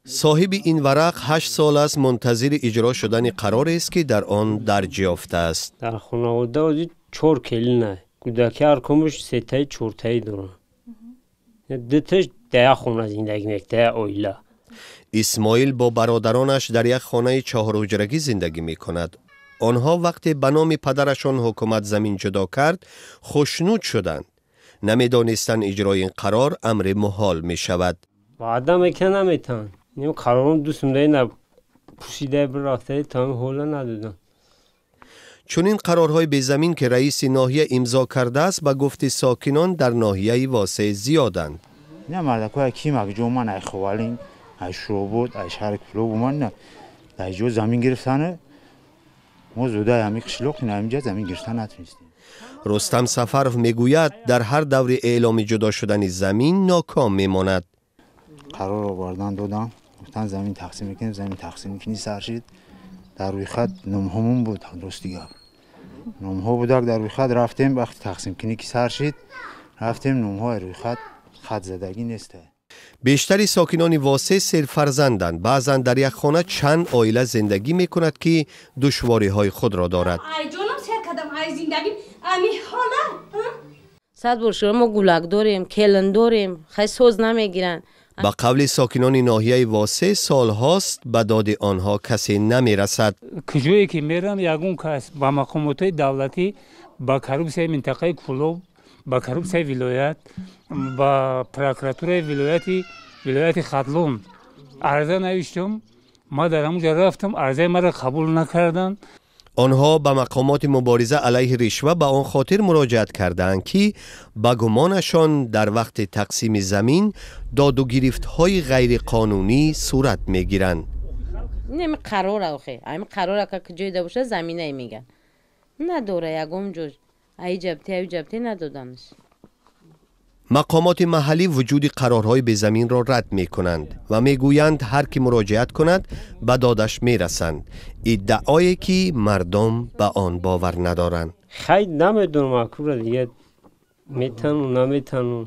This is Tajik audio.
Соҳиби ин варақ 8 сол аст мунтазири иҷро шудани қарорест, ки дар он дарҷ ёфтааст. Дар хонавода ози чор келина, кӯдаки ҳар кумуш сетаи, чортаи доранд, дуташ дар як хона зиндагӣ мекунад, дар як оила. Исмоил бо бародаронаш дар як хонаи чаҳорҳуҷрагӣ зиндагӣ мекунад. Онҳо вақте ба номи падарашон ҳукумат замин ҷудо кард, хушнуд шуданд. Намедонистанд, иҷрои ин қарор амри муҳол мешавад. Ваъда мекунанд, наметаҳанд. Қарором дусумдаи на пӯшида бирафтаи тамоми ҳола надодам. Чунин қарорҳои безамин, ки раиси ноҳия имзо кардааст, ба гуфти сокинон, дар ноҳияи Восеъ зиёданд. На мардакоя ки макҷо ман ай Ховалин, ай Шуробод, ай шаҳри Кӯлоб омад, дар ҷо замин гирифтане. Мо зудаи ҳами қишлоқ ҳаминҷа замин гирифта натунистем. Рустам Сафаров мегӯяд, дар ҳар даври эъломи ҷудо шудани замин ноком мемонад. Қарор овардан додам, гуфтан, замин тақсим мекунем. Замин тақсим мекунӣ сар шид, дар рӯйхат номҳомон буд. Рости гап, номҳо будак дар рӯйхат. Рафтем, вақти тақсимкунӣ ки сар шид, рафтем, номҳои рӯйхат хатзадагӣ неста. Бештари сокинони Восеъ серфарзанданд. Баъзан дар як хона чанд оила зиндагӣ мекунад, ки душвориҳои худро дорад. Ай ҷонам сер кардам, ай зиндагӣ ами ҳола. Сад бор шумо, мо гулак дорем, келин дорем, хай соз намегиранд. Ба қавли сокинони ноҳияи Восеъ, солҳост ба доди онҳо касе намерасад. Куҷое ки мерам, ягон кас ба мақомотҳои давлатӣ, ба коррупсияи минтақаи Кӯлоб, ба коррупсияи вилоят, ба прокуратураи вилояти Хатлон арза навиштам. Ма дар ҳамонҷа рафтам, арзаи маро қабул накарданд. Онҳо ба мақомоти мубориза алайҳи ришва ба он хотир муроҷиат кардаанд, ки ба гумонашон дар вақти тақсими замин додугирифтҳои ғайриқонунӣ сурат мегиранд. Неми қарора, охе, ами қарора ка ҷойда боша, заминае меган надора, ягон ҷо аи ҷабте, аю ҷабте надоданаш. Мақомоти маҳаллӣ вуҷуди қарорҳои безаминро рад мекунанд ва мегӯянд, ҳар ки муроҷиат кунад, ба додаш мерасанд, иддаое ки мардум ба он бовар надоранд. Хай, намедонам, акура дига метану наметану.